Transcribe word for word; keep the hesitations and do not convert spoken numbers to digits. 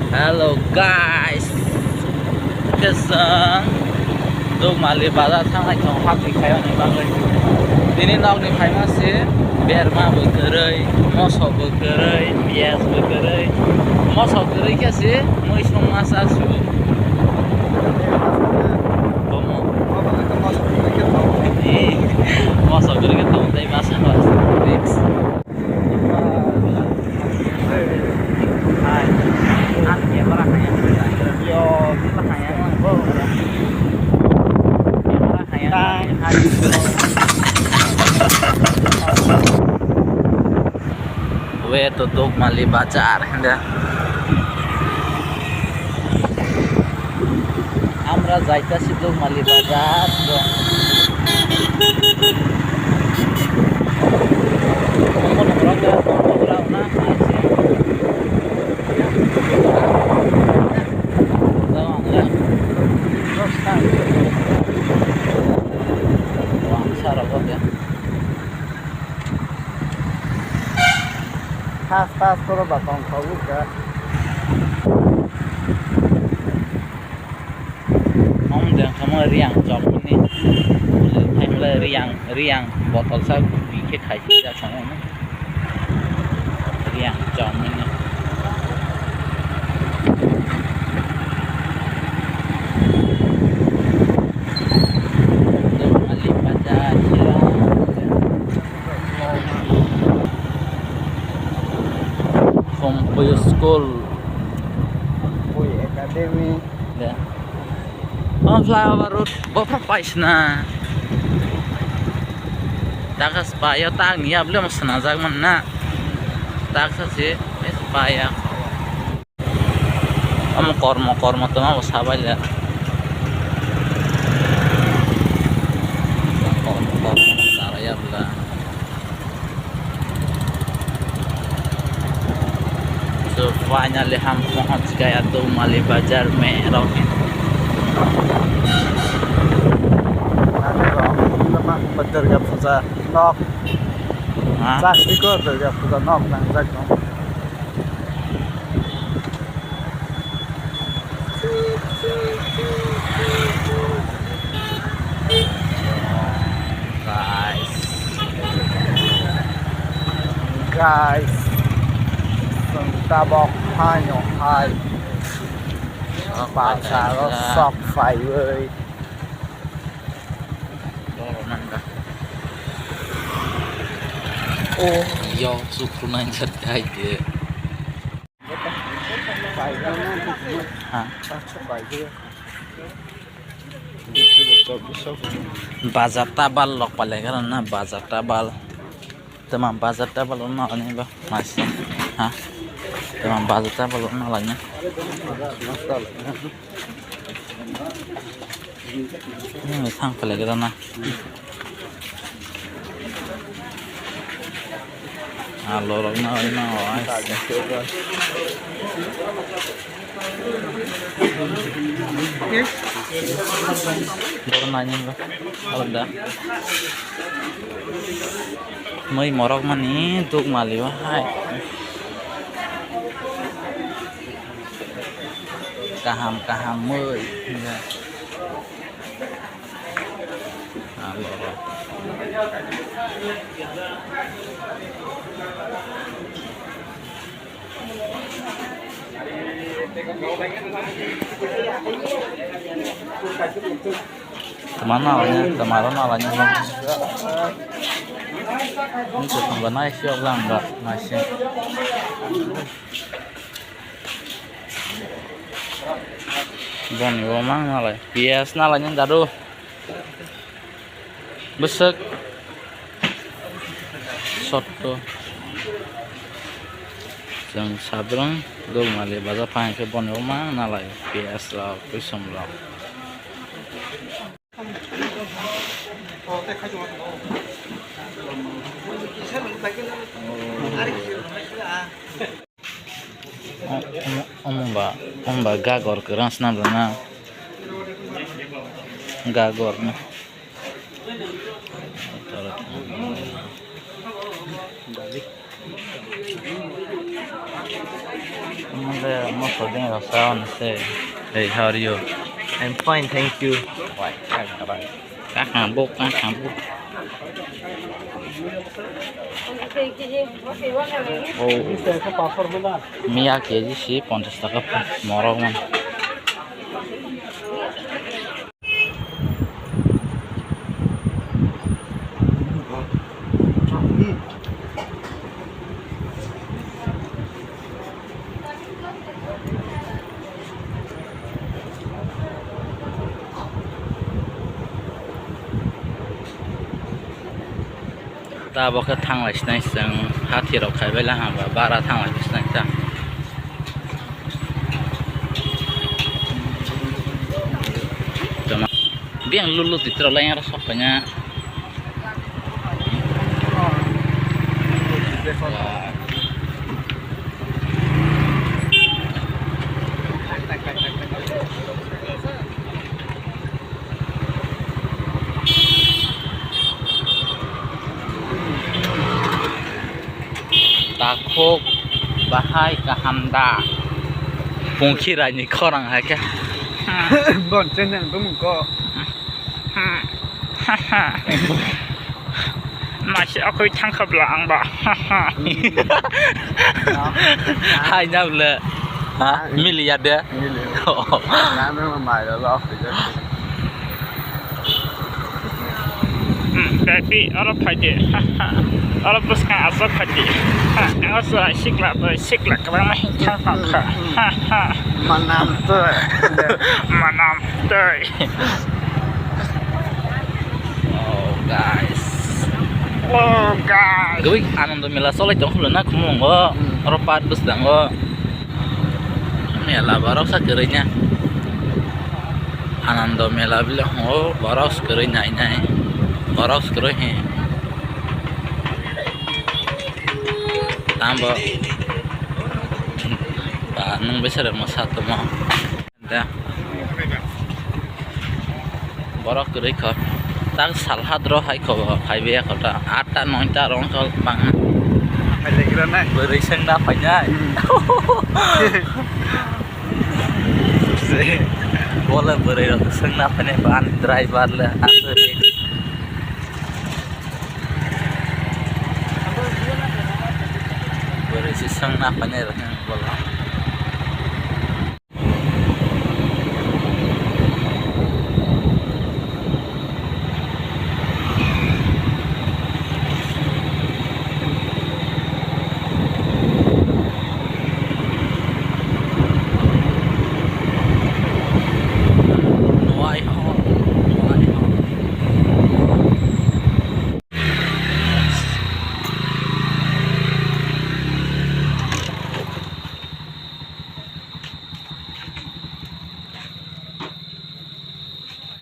Hello guys, khe chwng Dukmali bazar thangnai tongo hapri khaiyani bagwi. Tini nokni phaima se berma bo kwrwi, moso bo kwrwi, piyaj bo kwrwi. Moso kwrwi khe se mui songma cha su. Bomo. Ee, moso kwrwi khe tongo tei masa masa. Thanks. Way to Dukmali Bazar, hindi. Amra jaitasi Dukmali Bazar. Fast fast koro ba tong kha o ka. Om de kamo Riyang chomni. Phaimle Riyang, Riyang botol sa bikhe khai si ja kamo. Riyang chomni. Dukmali Bazar. Khumpuio school. Khumpuio academy. Ya. Oh, flyover road. Bo pha paisna. Taka spaya tang ni able mo sana jag man na. Taksa se spaya. Omo kormo, kormo tongma bo sabai le. Kormo, kormo, chara ya bwla. So, finally, hum pahunch gaya Dukmali Bazar mein, Rohit. Durga Puja nok. Ha? Chak diko Durga Puja nok nang jak tong. Guys. Guys. Chwng tabok haino hai. Bazaro sok phaiwi. Oh, yo, sukru nang jat hai de. Ha. Bazar tabal lok pale gana na bazar tabal. Tama bazar tabal na ani ba masi. Ha. Tama bazar tabal na lanya. Hmm, thang pale gana na. Alo rok na oi na oi. Boro nai nang ba. Alo da. Mui morok mani Dukmali o hai. Kaham kaham mui. Tama nalanya, tama ro nalanya. Ini tuh tambah nice ya, ulang enggak nice ya. Boni bo mang nalai. Piyas nalai nang dadu. Bwswk. Sotto. Chwng sabrwng Dukmali bazar phai khe boni bo mang nalai. Piyas rok, kusom rok. Omo ba, omo ba gagor kwrwng swnam rwna. Gagor no. Ang le moso deng rasa on se. Hey, how are you? I'm fine, thank you. Kakang buk, kakang buk. Oh. Miya K G si ponchas taka morok man. Tabok khe thanglai sinai chwng, hathi rok khai bai lang hwnba bara thanglai sinai ta. Biyang lulu twi rok lai aro sok paina. Takhuk bahai kaham da? Pungkhi raini khorang hai khe. Bon channel bumung ko. Masi akhoi thangkha bla ang ba. Hai na bla. Ha? Mili ya de? Mili. Nang nang mai lo lo. Hmm, baby, oro phai de. Oro bwskang aswk phai de. Ang aswk sikla bai sikla kwbangma himthang tongkha. Manam twi. Manam twi. Oh, guys. Oh, guys. Gwi Anando Mela solai tong khulna khumung go. Hmm. Oro pat bwskango. Mela borok sa kwrwi nya. Anando Mela bile hongo, borok sa kwrwi nai nai. Borok sa kwrwi he. Tambo. Ba, nwng bwsarok mwsa tomo. Da. Borok kwrwi kho. Tak sal hat rw hai kho bo, phai baya kho ta. Atta noita rw wng kha bang. Phai lai gra nai. Bwrwi swngna phainai. Hmm. Bole bwrwi rok swngna phainai ba ani driver le aswk. Bwrwi se swngna phainai rok bola.